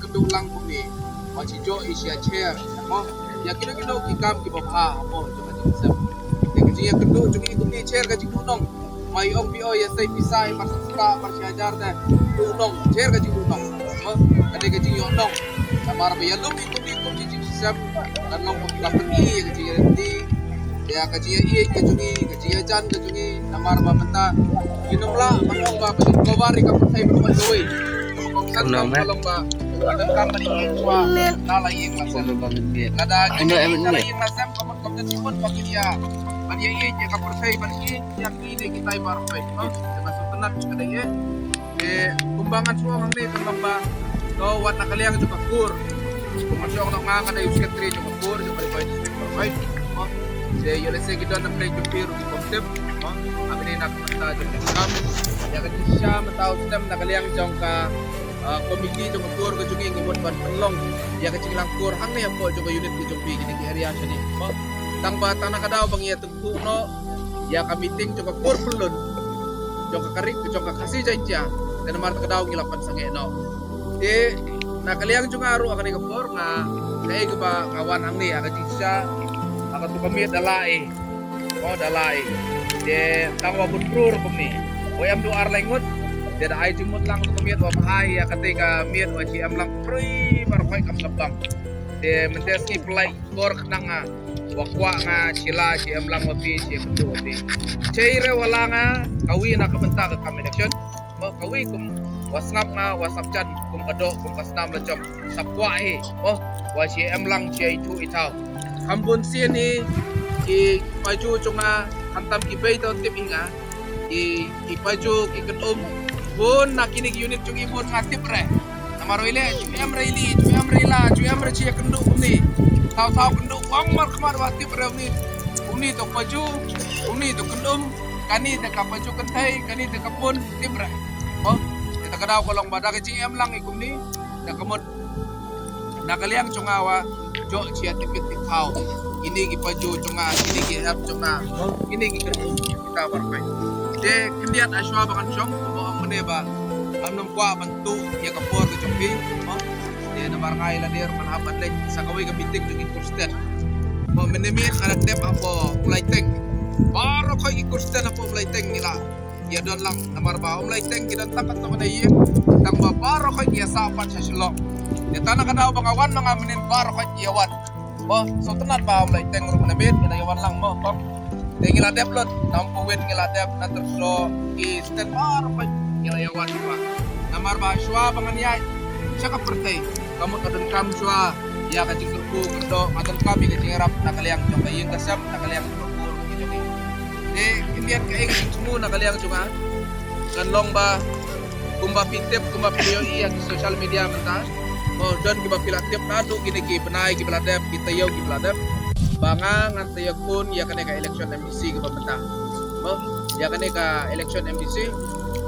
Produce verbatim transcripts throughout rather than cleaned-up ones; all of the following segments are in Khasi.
Kynduh lang kumne, wat shu ïoh ïa sha cher, mo. Ïa kino kino ki kam kiba bha, mo, jong ka jingsem. Ïa ka jingïakynduh jong ngi kumne cher ka jingduhnong. Mo, i ong phi, o, ïa sei pisa, i mar sista, mar shi hajar te, duhnong, cher ka jingduhnong. Mo, ka dei ka jingïohnong. Namar ba ïalum i kumne kum jingsem, kan long kum ka pyni ïa ka jingïarap. Ïa ka jingïaieit ka jong ngi, ka jingïajan ka jong ngi, namar ba mynta ngim lah ban ong ba ka jingcover ïa ka pyrthei baroh kawei. Ka long ba ka donkam ban ïa ka shuwa na la ïing la sem. Lada ngi na la ïing la sem, ka mut ka mut ban ïa, ban ïaieit ïa ka pyrthei, ban ïaieit ïa ki ne kitai baroh kawei. Ka sngewtynnat ka dei ïa Te kumba ngan shu ong hangne, kumba ka wat na ka liang jong ka kur. Kumba shu ong nga, nga dei u secretary jong ka kur jong ka Ri Bhoi District Mawlai. Te ïoh lehse ki don na pyrthei jong phi ruh kim tip. Hangne na ka bynta jong ka kam, ïa ka jingshisha mynta u snem na ka liang jong ka, ah, komiti jong ka kur ka jong ngi, ngi mut ban pynlong ïa ka jinglang kur hangne hapoh jong ka unit ka jong phi, kine ki area shane. Tang ba tang na ka daw ba ngi ïa Khuh noh ïa ka meeting jong ka kur pyllun jong ka Ri, jong ka Khasi Jaiñtia. Te namar kata ka daw ngi la pynsangeh noh. Te na ka liang jong nga ruh ha kane ka por nga, kaei kaba nga wan hangne ha ka jingshisha, ha kato ka miet da lah ei. Oh, da lah ei. Te tang wa bun briew ruh kumne. Wa em du ar lai ngut. Te da ai jingmut lang kato ka miet wa bha ei, ïa kata ka miet wa shi em lang briew baroh khoit kam kambang. Te mynta sngi pynlait bor khnang nga wa kwah nga shi la shi em lang wa phi, shi kynduh wa phi. Shi re wa la nga kawi na ka bynta ka kam election. Mo kawi kum wa sngap nga wa sngap jan kum ka doh kum ka snam la jong. Sa kwah hi. Mo wa shi em lang shi ithuh ithaw. Kham bun sien hi ki paju jong nga, khamtam ki bei to tip hi nga. Ki, ki paju, ki kynum. Bun na kine ki unit jong ngi bun nga tip re. Namar oi leh, ju em re ili, ju em re ila, ju em re shi ïakynduh kumne. Thaw thaw kynduh wang markhmat wa tip re uni. Uni to paju, uni to kynum, kane te ka paju kynthei, kane te ka pun, tip re. Oh, kita ka daw ka long ba da ka jingem lang i kumne. Da ka mut na ka liang jong nga wa jooh shi ïa tipit tipthaw. Kine ki paju jong nga, kine ki hep jong nga, kine ki kynum kita baroh khoit. Te khyndiat ha shuwa ba ngan shong, mo ong mynne ba ngam nym kwah ban tuh ïa ka por ka jong phi, mo. Te namar nga ïa lade ruh ngan hap ban leit sa kawei ka meeting jong ki Khristan. Mo mynne miet nga la dep hapoh Mawlai Teng. Baroh khoit ki Khristan hapoh Mawlai Teng ngi la ïa don lang namar ba ha Mawlai Teng ki don tang katto katne ïing, tang ba baroh khoit ki ïa sah pat sha Shillong. Te tang na ka daw ba nga wan ma nga mynnin baroh khoit ki ïa wan. Mo sngewtynnat ba ha Mawlai Teng ruh mynne miet ki la ïa wan lang mo pang. Te ngi la dep lut, na Umpa Win ngi la dep, na Tyrso, ki Khristan baroh khoit ngi la ïa wan ba. Namar ba shuwa ba ngan ïaid sha ka pyrthei, ka mut nga donkam shuwa ïa ka jingkyrkhu kyrdoh, nga donkam ïa ka jingïarap na ka liang jong ka ïing ka sem, na ka liang jong ka kur ka jong ngi. Te khyndiat kaei ka jingthmu na ka liang jong nga kan long ba kumba phi tip, kumba phi ïohi ha ki social media mynta. Mo don kiba phi la tip naduh kine ki bnai kiba la dep, ki taïew kiba la dep, ba nga ngan sa ïakhun ïa kane ka election M D C kaba mynta. Mo ïa kane ka election M D C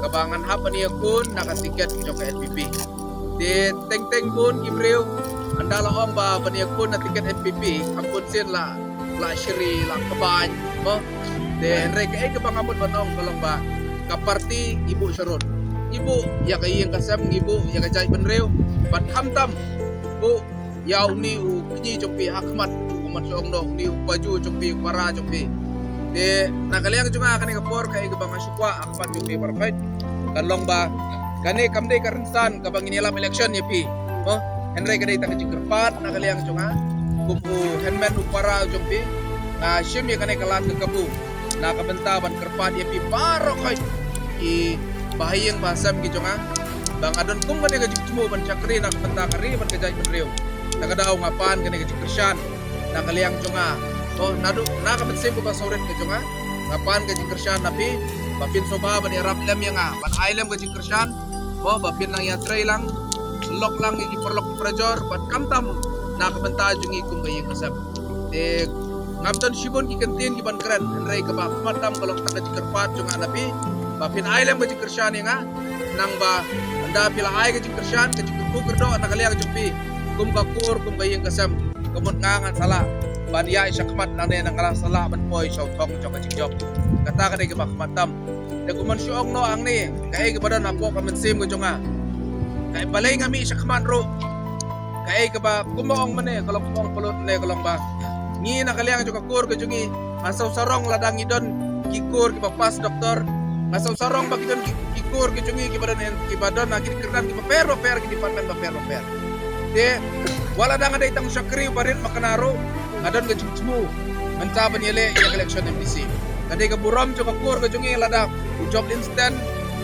kaba ngan hap ban ïakhun na ka tiket jong ka N P P. Te teng teng bun ki briew ynda la ong ba ban ïakhun na tiket N P P, kham bun sien la, la shri, la kbain, mo. Te hynrei kaei kaba nga mut ban ong ka long ba ka party i buh sharud, i buh ïa ka ïing ka sem, i buh ïa ka jaitbynriew, bad khamtam buh ïa une u kñi jong phi ha khmat, kumba shu ong noh, une u paju jong phi, u para jong phi. Te na ka liang jong nga kane ka por kaei kaba nga shu kwah ha khmat jong phi baroh khoit kan long ba kane kam dei ka rynsan kaba ngin ïalap election ïa phi. Mo hynrei ka dei tang ka jingkyrpad na ka liang jong nga kum u hynmen u para jong phi. Nga shim ïa kane ka lad ka kabu na ka bynta ban kyrpad ïa phi baroh khoit ki bahaïing bahasem ki jong nga, ba nga don kum kane ka jingthmu ban shakri na ka bynta ka ri bad ka jaitbynriew. Na ka daw nga pan kane ka jingkyrshan na ka liang jong nga. Mo naduh na ka mynsiem kaba sawrit ka jong nga, nga pan ka jingkyrshan na phi ba phin sngewbha ban ïarap lem ïa nga, ban ai lem ka jingkyrshan. Mo ba phin nang ïatrei lang, lok lang ïa ki paralok ki parajor bad khamtam na ka bynta jong ngi kum ka ïing ka sem. Te ngam don shibun ki kyntien ki ban kren, hynrei kaba khmat tam ka long tang ka jingkyrpad jong nga na phi ba phin ai lem ka jingkyrshan ïa nga. Nang ba ynda phi la ai ka jingkyrshan, ka jingkyrkhu kyrdoh na ka liang jong phi kum ka kur kum ka ïing ka sem, ka mut nga ngan sa lah ban ïaid sha khmat nangne, nang nga la sa lah ban poi sha u thong jong ka jingjop. Kata ka dei kaba khmat tam. Te kumba shu ong noh hangne, kaei kaba don hapoh ka mynsiem ka jong nga, kaei balei nga mih sha khmat ruh, Kaei kaba kumba ong mynne ka long, ong pynlut mynne ka long ba ngi na ka liang jong ka kur ka jong ngi, nga sngewsarong lada ngi don ki kur kiba pass doktor, nga sngewsarong ba ki don ki, ki kur ka jong ngi kiba don, kiba don ha ki kyrdan kiba pher bapher, ki department bapher bapher. Te wat lada nga dei tang u shakri uba rit makna ruh, nga don ka jingthmu mynta ban ïaleh ïa ka election MDC. Ka dei ka burom jong ka kur ka jong ngi lada u Job Instant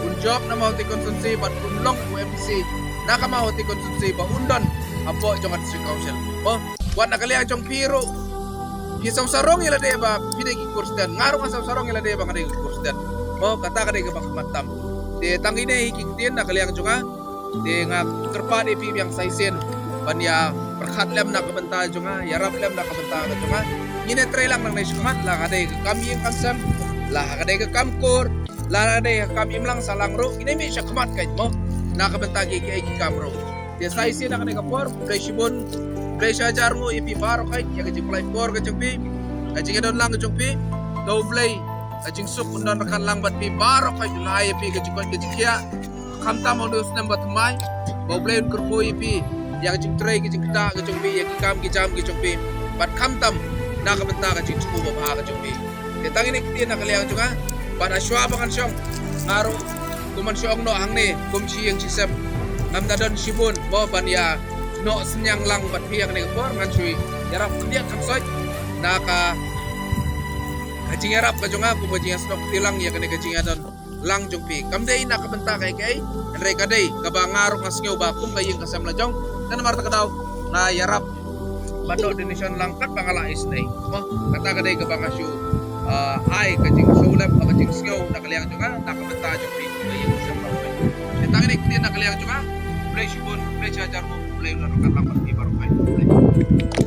un jop na Mawhati constituency bad un long u MDC na ka Mawhati constituency ba un don hapoh jong ka District Council. Mo, wat na ka liang jong phi ruh, phi sngewsarong ïa lade ba phi dei ki kur stand, nga ruh nga sngewsarong ïa lade ba nga dei ki kur stand. Mo, kata ka dei kaba khmat tam. Te tang kine hi ki ktien na ka liang jong nga. Te nga kyrpad ïa phi biang sa shisien ban ïa pyrkhat lem na ka bynta jong nga, ïarap lem na ka bynta ka jong nga. Ngin ïa trei lang nangne shakhmat, la ka dei ka kam ïing kam sem, la ka dei ka kam kur, la ka dei ka kam imlang sahlang ruh, ngin ïa mih shakhmat, kait mo, na ka bynta ki, ki, ki kam ruh. Te sa shisien na kane ka por, Blei shibun, Blei shi hajar nguh ïa phi baroh kait ïa ka jingpynlait por ka jong phi, ka jingïadon lang ka jong phi. To Blei ka jingsuk un don ryngkat lang bad phi baroh kait, un ai ïa phi ka jingkoit ka jingkhiah. Khamtam ha une u snem ba thymmai, ba U Blei un kyrkhu ïa phi ïa ka jingtrei ka jingktah ka jong phi, ïa ki kam ki jam ki jong phi, bad khamtam na ka bynta ka jingthmu babha ka jong phi. Te tang kine ki ktien na ka liang jong nga, bad ha shuwa ba ngan shong, nga ruh kum ban shong noh hangne kum shi ïing shi sem, ngam da don shibun mo ban ïa noh synñiang lang bad phi ha kane ka por, ngan shu ïarap khyndiat khynsoit na ka, ka jingïarap ka jong nga kum ka jingïasnoh kti lang ïa kane ka jingïadon lang jong phi. Kam dei na ka bynta kaei kaei, hynrei ka dei kaba nga ruh nga sngew ba kum ka ïing ka sem la jong, te namar kata ka daw nga ïarap ban noh donation lang katba nga lah isynei. Mo, kata ka dei kaba nga shu, ah, ai ka jingsngewlem, ka jingsngew na ka liang jong nga, na ka bynta jong phi kum ka ïing ka sem baroh. Te tang kine ki ktien na ka liang jong nga, Blei shibun, Blei shi hajar nguh, Blei un ryngkat lang bad phi baroh. Blei.